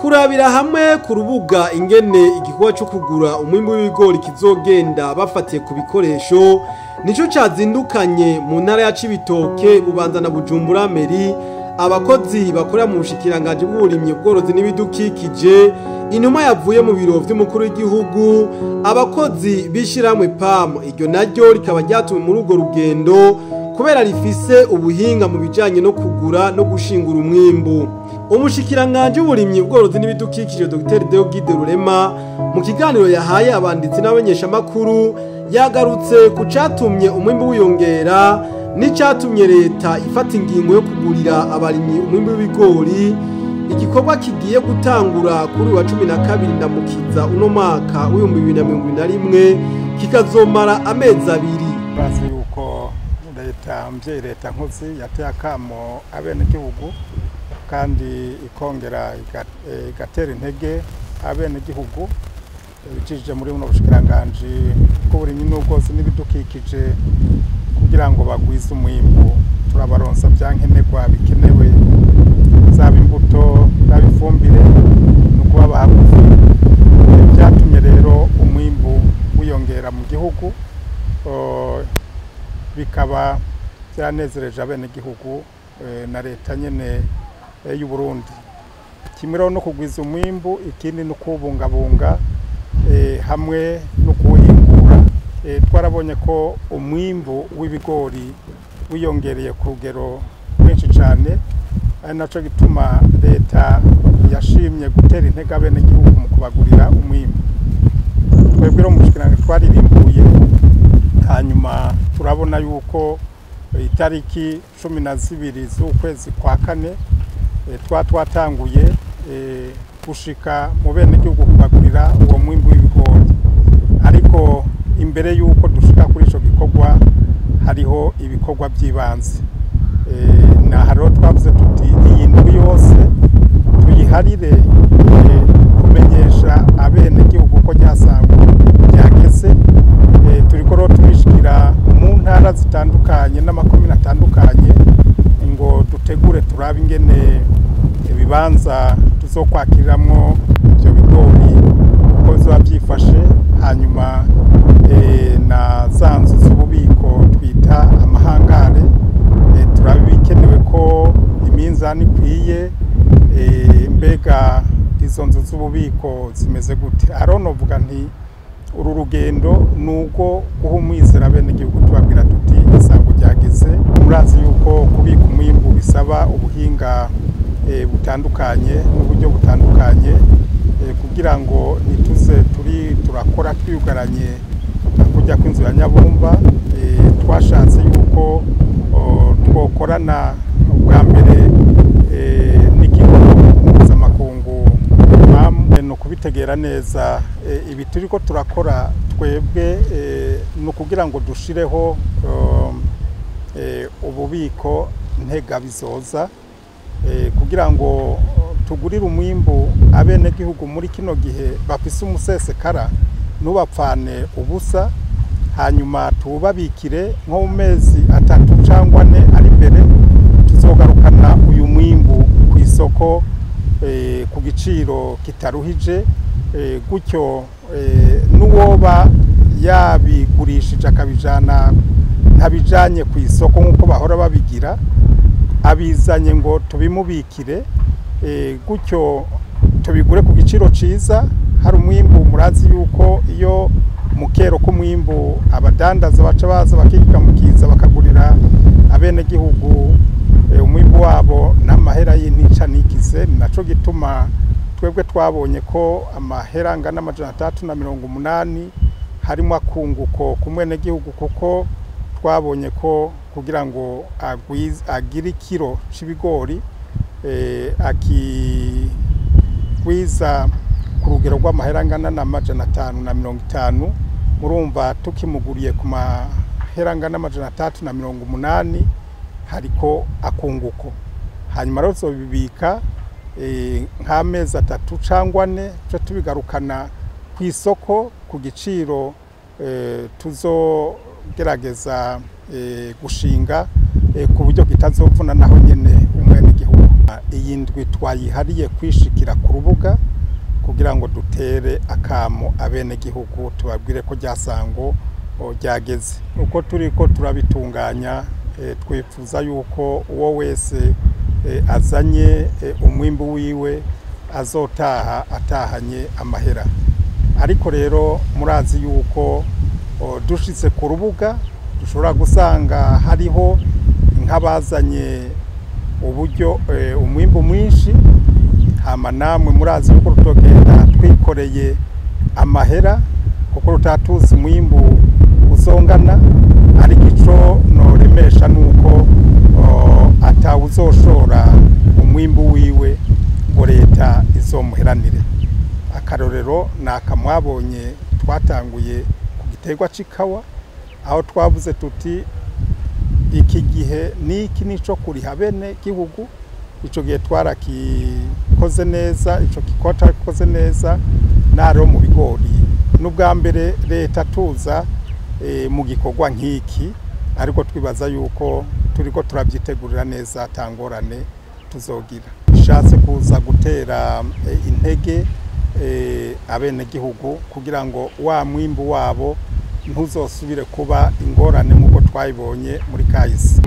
Kurabira hamwe ku rubuga ingene igikorwa cyo kugura umwimbu w'ibigori kizogenda bafatiye ku bikoresho nico cazindukanye mu ntara ya Cibitoke, Bubanza na Bujumbura Meri abakozi bakorera mu bushikiranganje bw'uburimyi, ubworozi n'ibidukikije, inuma yavuye mu biro vy'umukuru w'igihugu, abakozi b'ishirahamwe PAM, iryo naryo rikaba ryatumwe muri urwo rugendo kubera rifise ubuhinga mu bijanye no kugura no gushingura umwimbu. Umushikiranganje w'uburimyi, ubworozi n'ibidukikije Dr Deogide Rurema mu kiganiro yahaye abanditsi n'abamenyeshamakuru yagarutse ku catumye umwimbu wiyongera n'icatumye leta ifata ingingo yo kugurira abarimyi umwimbu w'ibigori, igikorwa kigiye gutangura kuri wa 12 Ndamukiza uno mwaka w'2021 kikazomara amezi abiri. Bazi yuko leta mvyeyi, leta nkozi yateye akamo abenegihugu kandi ikongera igatera intege abenegihugu ibicishije muri buno bushikiranganji bw'uburimyi n'ubworozi n'ibidukikije kugira ngo bagwize umwimbu. Turabaronsa vyankenerwa bikenewe, zaba imbuto, zaba ifumbire, no kubaba hagufi. Vyatumye rero umwimbu wiyongera mu gihugu, bikaba vyanezereje abenegihugu na leta nyene y'u Burundi. Kimwe rero no kugwiza umwimbu, ikindi no kuwubungabunga hamwe no kuwuhingura. Twarabonye ko umwimbu w'ibigori wiyongereye ku rugero rwinshi cyane, ari naco gituma leta yashimye gutera intege abenegihugu mu kubagurira umwimbu. Twebwe rero mu bushikiranganji twaririmbuye, hanyuma turabona yuko itariki 12 z'ukwezi kwa kane twatanguye gushika mu benegihugu kubagurira uwo mwimbu w'ibigori. Ariko imbere yuko dushika kuri ico gikorwa hariho ibikorwa by'ibanze. Na hariho twavuze tuti iyi ndwi yose tuyiharire kumenyesha abenegihugu ko ryasango ryageze. Turiko rero turishikira mu ntara zitandukanye n'amakomine atandukanye ngo dutegure turabe ingene ibibanza tuzokwakiriramwo ivyo bigori uko bizoba vyifashe, hanyuma na za nzu z'ububiko twita amahangare, turabe ibikenewe ko iminzani ikwiye, mbega izo nzu z'ububiko zimeze gute. Hariho novuga nti uru rugendo nubwo guha umwizera abenegihugu tubabwira tuti isango ryageze. Murazi yuko kubika umwimbu bisaba ubuhinga butandukanye n'uburyo butandukanye, kugira ngo ntituze turi turakora twiyugaranye kujya kw'inzu ya Nyabumba. Twashatse yuko twokorana ubwa mbere n'ikigo mpuzamakungu PAM, no kubitegera neza. Ibi turiko turakora twebwe ni ukugira ngo dushireho ububiko ntegabizoza, kugira ngo tugurire umwimbu abenegihugu muri kino gihe bafise umusesekara ntubapfane ubusa, hanyuma tuwubabikire nko mu mezi 3 cyangwa 4 ari imbere tuzogarukana uyu mwimbu ku isoko ku giciro kitaruhije, gutyo n'uwoba yabigurishije akabijana ntabijanye ku isoko nk'uko bahora babigira, abizanye ngo tubimubikire, gutyo tubigure ku giciro ciza. Hari umwimbu murazi yuko iyo mukero k'umwimbu abadandaza baca baza bakikamukiza bakagurira abenegihugu umwimbu wabo n'amahera y'intica nikize. Naco gituma twebwe twabonye ko amahera angana 380 harimo akunguko ku mwenegihugu, kuko twabonye ko kugira ngo agire ikiro c'ibigori akigwiza ku rugero rw'amahera angana na 550, murumva tukimuguriye ku mahera angana 380 hariko akunguko. Hanyuma rero tuzobibika nk'amezi 3 cyangwa 4 tuce tubigarukana ku isoko ku giciro tuzogerageza gushinga ku buryo kitazovuna naho nyene umwenegihugu. Iyi ndwi twayihariye kwishikira ku rubuga kugira ngo dutere akamo abenegihugu, tubabwire ko ryasango ryageze. Uko turiko turabitunganya, twifuza yuko uwo wese azanye umwimbu wiwe azotaha atahanye amahera. Ariko rero murazi yuko dushitse ku rubuga dushobora gusanga hariho nk'abazanye uburyo umwimbu mwinshi, hama namwe murazi yuko rutogenda twikoreye amahera kuko rutatuzi umwimbu uzongana. Ariko ico noremesha nuko atawuzoshora umwimbu wiwe ngo leta izomuheranire. Akarorero ni akamwabonye twatanguye ku giterwa c'ikawa, aho twavuze tuti iki gihe niki nico kuriha bene gihugu. Ico gihe twarakikoze neza, ico gikorwa twakikoze neza. Naro mu bigori n'ubwa mbere leta tuza mu gikorwa nk'iki, ariko twibaza yuko turiko turabyitegurira neza, atangorane tuzogira. Ishatse kuza gutera intege abenegihugu kugira ngo wa mwimbu wabo ntuzosubire kuba ingorane nk'uko twayibonye muri kahise.